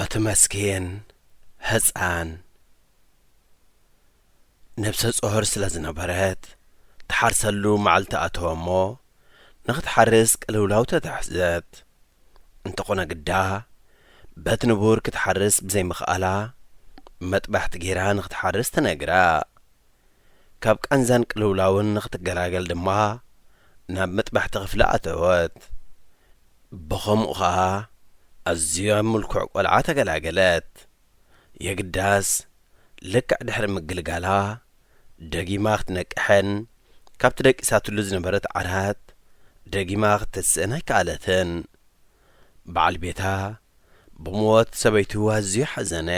እቲ መስኪን ህጻን ነብሰ ጾር ስለ ዝነበረት፣ ትሓርሰሉ መዓልቲ ኣተወ እሞ፣ ንኽትሓርስ ቅልውላው ተታሕዘት። እንተኾነ ግዳ፣ በት ንቡር ክትሓርስ ብዘይምኽኣላ፣ መጥባሕቲ ጌራ ንኽትሓርስ ተነግራ። ካብ ቃንዛን ቅልውላውን ንኽትገላገል ድማ፣ ናብ መጥባሕቲ ክፍሊ ኣተወት። ብኸምኡ ኸኣ፣ ኣዝያ ምልኩዕ ቆልዓ ተገላገለት። የግዳስ፣ ልክዕ ድሕሪ ምግልጋላ፣ ደጊማ ክትነቅሕን፣ ካብቲ ደቂሳትሉ ዝነበረት ዓራት፣ ደጊማ ክትተስእን ኣይከኣለትን። በዓል ቤታ፣ ብሞት ሰበይቱ ኣዝዩ ሓዘነ።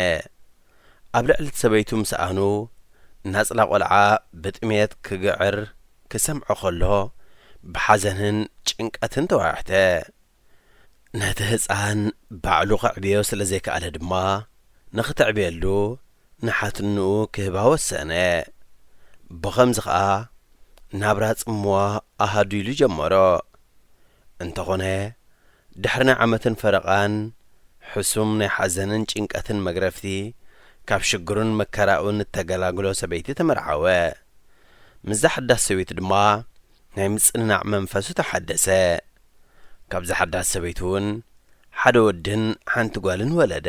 ኣብ ልዕሊ እቲ ሰበይቱ ምስኣኑ፣ ናጽላ ቆልዓ ብጥሜት ክግዕር ክሰምዖ ከሎ፣ ብሓዘንን ጭንቀትን ተዋሕተ። ነቲ ህጻን ባዕሉ ከዕብዮ ስለ ዘይከኣለ ድማ፣ ንኽተዕብየሉ ንሓትንኡ ክህባ ወሰነ። ብኸምዚ ኸኣ፣ ናብራ ጽምዋ ኣሃዱ ኢሉ ጀመሮ። እንተኾነ፣ ድሕሪ ናይ ዓመትን ፈረቓን፣ ሕሱም ናይ ሓዘንን ጭንቀትን መግረፍቲ፣ ካብ ሽግሩን መከራኡን እተገላግሎ ሰበይቲ ተመርዓወ። ምስዛ ሓዳስ ሰበይቲ ድማ፣ ናይ ምጽንናዕ መንፈሱ ተሓደሰ። ካብዛ ሓዳስ ሰበይቲ እውን ሓደ ወድን ሓንቲ ጓልን ወለደ።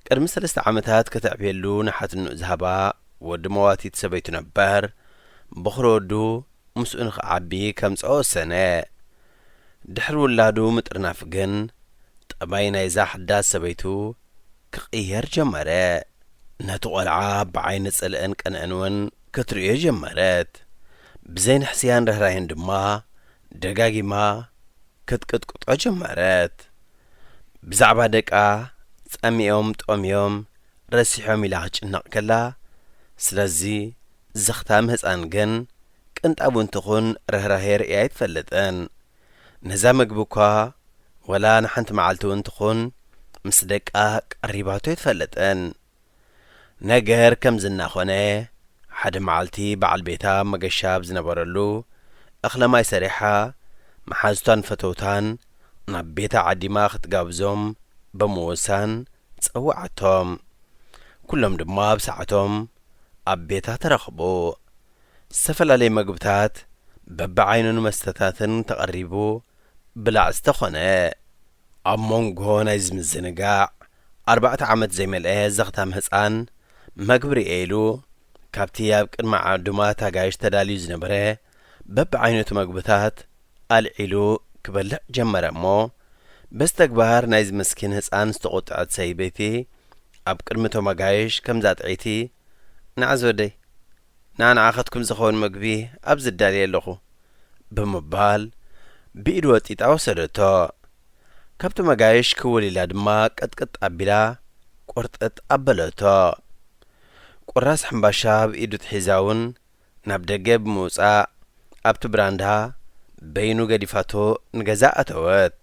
ቅድሚ ሰለስተ ዓመታት ከተዕብየሉ ንሓትንኡ ዝሃባ ወዲ መዋቲት ሰበይቱ ነበር፣ በኹሪ ወዱ ምስኡ ንኽዓቢ ከምጽኦ ወሰነ። ድሕሪ ውላዱ ምጥርናፍ ግን፣ ጠባይ ናይዛ ሓዳስ ሰበይቱ ክቕየር ጀመረ። ነቲ ቖልዓ ብዓይኒ ጽልእን ቅንእን እውን ክትርእዮ ጀመረት። ብዘይ ንሕስያን ርህራሄን ድማ ደጋጊማ ክትቅጥቅጦ ጀመረት። ብዛዕባ ደቃ ጸሚኦም ጠምዮም ረሲሖም ኢላ ክትጭነቕ ከላ፣ ስለዚ ዘኽታም ህጻን ግን ቅንጣብ እውን ትኹን ርህራሄ ርእያ ኣይትፈልጥን። ነዛ መግቢ እኳ ወላ ንሓንቲ መዓልቲ እውን ትኹን ምስ ደቃ ቀሪባቶ ኣይትፈልጥን። ነገር ከምዚ እናኾነ፣ ሓደ መዓልቲ በዓል ቤታ መገሻ ኣብ ዝነበረሉ፣ እኽለ ማይ ሰሪሓ፣ መሓዙታን ፈተውታን ናብ ቤታ ዓዲማ ክትጋብዞም ብምውሳን ጸውዓቶም። ኩሎም ድማ ኣብ ሰዓቶም ኣብ ቤታ ተረኽቡ። ዝተፈላለየ መግብታት በብዓይኑን መስተታትን ተቐሪቡ ብላዕ ዝተኾነ። ኣብ መንጎ ናይዚ ምዝንጋዕ፣ ኣርባዕተ ዓመት ዘይመልአ ዘኽታም ህጻን መግቢ ርእየ ኢሉ፣ ካብቲ ኣብ ቅድሚ ዓዱማት ኣጋይሽ ተዳልዩ ዝነበረ በብዓይነቱ መግብታት ኣልዒሉ ክበልዕ ጀመረ እሞ፣ በዚ ተግባር ናይዚ መስኪን ህጻን ዝተቖጥዐት ሰበይቲ ኣብ ቅድሚ እቶም ኣጋይሽ ከምዛ ጥዕይቲ፣ "ንዓ ዝወደይ፣ ንዓ ንዓኻትኩም ዝኸውን መግቢ ኣብዚ ኣዳልየ ኣለኹ" ብምባል ብኢዱ ወጢጣ ወሰደቶ። ካብቶም ኣጋይሽ ክውል ኢላ ድማ ቅጥቅጥ ኣቢላ ቁርጥጥ ኣበለቶ። ቁራስ ሕምባሻ ኣብ ኢዱ ትሒዛ እውን ናብ ደገ ብምውጻእ ኣብቲ ብራንዳ በይኑ ገዲፋቶ ንገዛ ኣተወት።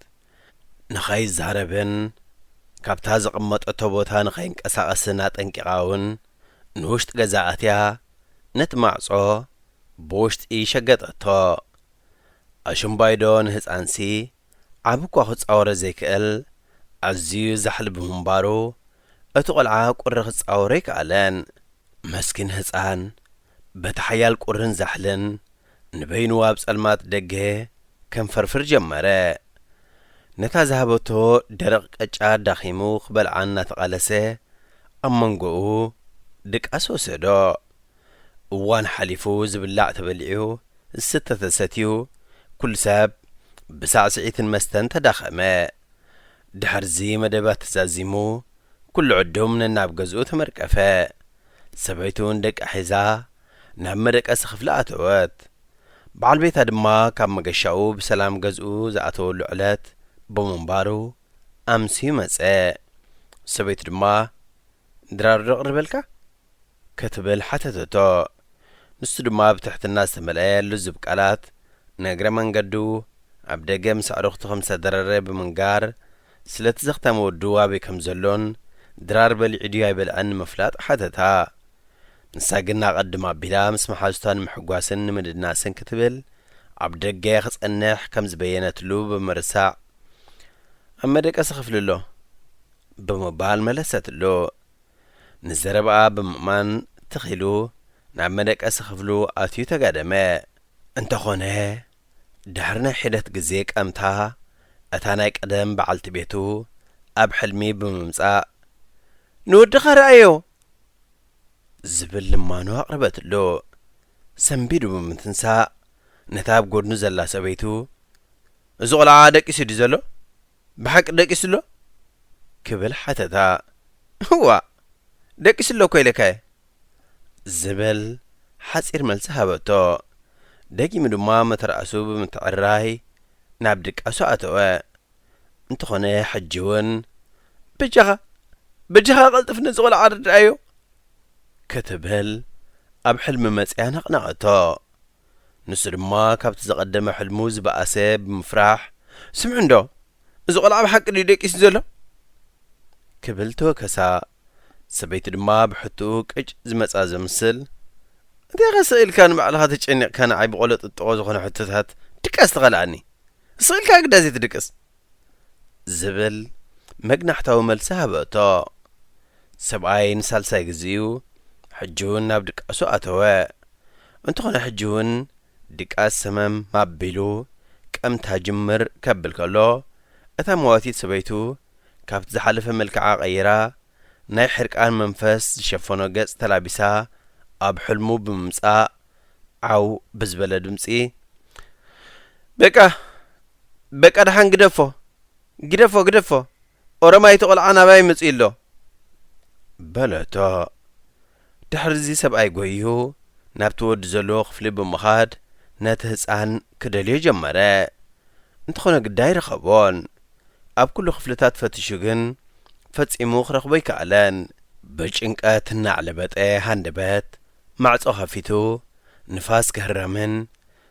ንኸይዛረብን ካብታ ዘቐመጠቶ ቦታ ንኸይንቀሳቐስን ኣጠንቂቓ እውን ንውሽጢ ገዛ ኣትያ ነቲ ማዕጾ ብውሽጢ ሸገጠቶ። ኣሽምባይዶ ንህጻንሲ ዓቢ እኳ ክጻወሮ ዘይክእል ኣዝዩ ዛሕሊ ብምንባሩ፣ እቲ ቆልዓ ቁሪ ክጻወሮ ኣይከኣለን። መስኪን ህጻን በቲ ሓያል ቁርን ዛሕልን ንበይኑ ኣብ ጸልማት ደገ ከንፈርፍር ጀመረ። ነታ ዝሃበቶ ደረቕ ቅጫ ኣዳኺሙ ክበልዓ እናተቓለሰ፣ ኣብ መንጎኡ ድቃስ ወሰዶ። እዋን ሓሊፉ ዝብላዕ ተበሊዑ፣ ዝስተ ተሰትዩ፣ ኩሉ ሰብ ብሳዕስዒትን መስተን ተዳኸመ። ድሕርዚ መደባት ተዛዚሙ፣ ኩሉ ዕዱም ነናብ ገዝኡ ተመርቀፈ። ሰበይቱ እውን ደቃ ሒዛ ናብ መደቀሲ ክፍሊ ኣተወት። በዓል ቤታ ድማ ካብ መገሻኡ ብሰላም ገዝኡ ዝኣተወሉ ዕለት ብምንባሩ ኣምስዩ መጸ። ሰበይቱ ድማ፣ "ድራር ዶ ቅርበልካ?" ክትብል ሓተተቶ። ንሱ ድማ ብትሕትና ዝተመልአ ልዙብ ቃላት፣ ንእግረ መንገዱ ኣብ ደገ ምስ ኣዕሩኽቱ ከም ዝተደረረ ብምንጋር፣ ስለቲ ዘኽታሚ ወዱ ኣበይ ከም ዘሎን ድራር በሊዑ ድዩ ኣይበልዐን ንምፍላጥ ሓተታ። ንሳ ግን ኣቐድም ኣቢላ ምስ መሓዙታ ንምሕጓስን ንምድናስን ክትብል ኣብ ደገ ክጸንሕ ከም ዝበየነትሉ ብምርሳዕ፣ "ኣብ መደቀሲ ክፍሊ ኣሎ" ብምባል መለሰትሉ። ንዘረባኣ ብምእማን ትኺሉ ናብ መደቀሲ ክፍሉ ኣትዩ ተጋደመ። እንተኾነ፣ ድሕሪ ናይ ሒደት ግዜ ቀምታ፣ እታ ናይ ቀደም በዓልቲ ቤቱ ኣብ ሕልሚ ብምምጻእ፣ "ንወድኻ ረኣዮ!" ዝብል ልማኖ ኣቕረበትሉ። ሰንቢዱ ብምትንሳእ፣ ነታ ኣብ ጎድኑ ዘላ ሰበይቱ፣ "እዚ ቖልዓ ደቂሱ ድዩ ዘሎ? ብሓቂ ደቂሱ ኣሎ?" ክብል ሓተታ። "እዋ፣ ደቂሱ ኣሎ እኮ ኢለካየ!" ዝብል ሓጺር መልሲ ሃበቶ። ደጊሙ ድማ መተርኣሱ ብምትዕርራይ ናብ ድቃሱ ኣተወ። እንተኾነ፣ ሕጂ እውን፣ "በጃኻ፣ በጃኻ ቀልጥፍ ነዚ ቖልዓ ኣረድኣዮ!" ክትብል ኣብ ሕልሚ መጺኣ ነቕነቐቶ። ንሱ ድማ ካብቲ ዝቐደመ ሕልሙ ዝበኣሰ ብምፍራሕ፣ "ስምዑ እንዶ፣ እዚ ቖልዓ ብሓቂ ድዩ ደቂሱ ዘሎ?" ክብል ተወከሳ። ሰበይቲ ድማ ብሕትኡ ቅጭ ዝመጻ ዘምስል፣ "እንታይ ኢኻ ስቕ ኢልካ ንባዕልኻ ተጨኒቕካ ንዓይ ብቖሎ ጥጥቖ ዝኾነ ሕቶታት ድቃስ ትኸልኣኒ? ስቕ ኢልካ ግዳ ዘይትድቅስ?" ዝብል መግናሕታዊ መልሲ ሃበቶ። ሰብኣይ ንሳልሳይ ግዜኡ ሕጂ እውን ናብ ድቃሱ ኣተወ። እንተኾነ፣ ሕጂ እውን ድቃስ ሰመም ኣቢሉ ቀምታ ጅምር ከብል ከሎ፣ እታ መዋቲት ሰበይቱ ካብቲ ዝሓለፈ መልክዓ ቀይራ፣ ናይ ሕርቃን መንፈስ ዝሸፈኖ ገጽ ተላቢሳ ኣብ ሕልሙ ብምምጻእ፣ ዓው ብዝበለ ድምጺ፣ "በቃ፣ በቃ፣ ደሓን ግደፎ፣ ግደፎ፣ ግደፎ፣ ኦሮማይ እቲ ቖልዓ ናባይ መጺኡ ኣሎ!" በለቶ። ድሕሪዚ ሰብኣይ ጎይዩ ናብቲ ወዲ ዘለዎ ክፍሊ ብምኻድ ነቲ ህጻን ክደልዮ ጀመረ። እንተኾነ ግዳ ኣይረኸቦን። ኣብ ኩሉ ክፍልታት ፈቲሹ ግን ፈጺሙ ክረኽቦ ኣይከኣለን። ብጭንቀት እናዕለበጠ ሃንደበት ማዕጾ ከፊቱ ንፋስ ክህረምን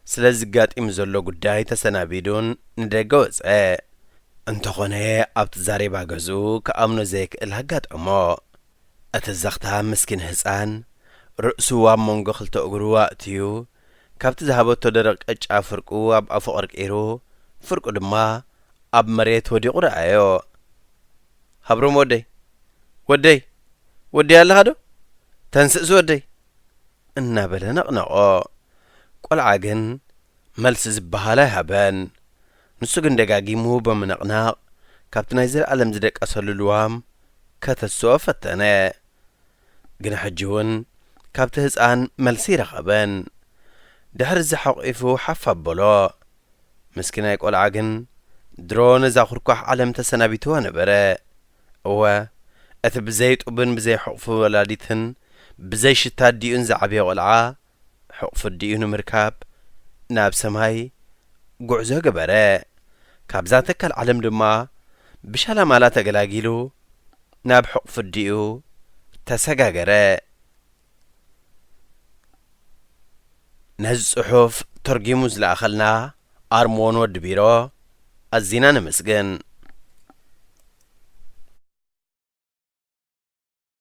ስለ ዝጋጢም ዘሎ ጉዳይ ተሰናቢዱን ንደገ ወጸ። እንተኾነ ኣብቲ ዛሬባ ገዝኡ ክኣምኖ ዘይክእል ኣጋጠሞ። እቲ ዘኽታ ምስኪን ህጻን ርእሱ ኣብ መንጎ ክልተ እግሩ ኣእትዩ፣ ካብቲ ዝሃበቶ ደረቕ ቅጫ ፍርቁ ኣብ ኣፉ ቀርቂሩ፣ ፍርቁ ድማ ኣብ መሬት ወዲቑ ረኣዮ። "ሃብሮም ወደይ፣ ወደይ፣ ወደይ ኣለኻ ዶ? ተንስእሲ ወደይ!" እናበለ ነቕነቖ። ቆልዓ ግን መልሲ ዝበሃል ኣይሃበን። ንሱ ግን ደጋጊሙ ብምንቕናቕ፣ ካብቲ ናይ ዘለኣለም ዝደቀሰሉ ልዋም ከተስኦ ፈተነ። ግን ሕጂ እውን ካብቲ ህጻን መልሲ ኣይረኸበን። ድሕሪ እዚ ሓቑፉ ሓፍ ኣበሎ። ምስኪናይ ቆልዓ ግን ድሮ ነዛ ኩርኳሕ ዓለም ተሰናቢትዋ ነበረ። እወ፣ እቲ ብዘይ ጡብን ብዘይ ሕቑፊ ወላዲትን ብዘይ ሽታ ኣዲኡን ዝዓበየ ቆልዓ፣ ሕቑፊ ኣዲኡ ንምርካብ ናብ ሰማይ ጉዕዞ ገበረ። ካብዛ ተካል ዓለም ድማ ብሻላማላ ተገላጊሉ ናብ ሕቑፊ ኣዲኡ ተሰጋገረ። ነዚ ጽሑፍ ተርጒሙ ዝለኣኸልና ኣርሞን ወዲ ቢሮ ኣዚና ነመስግን።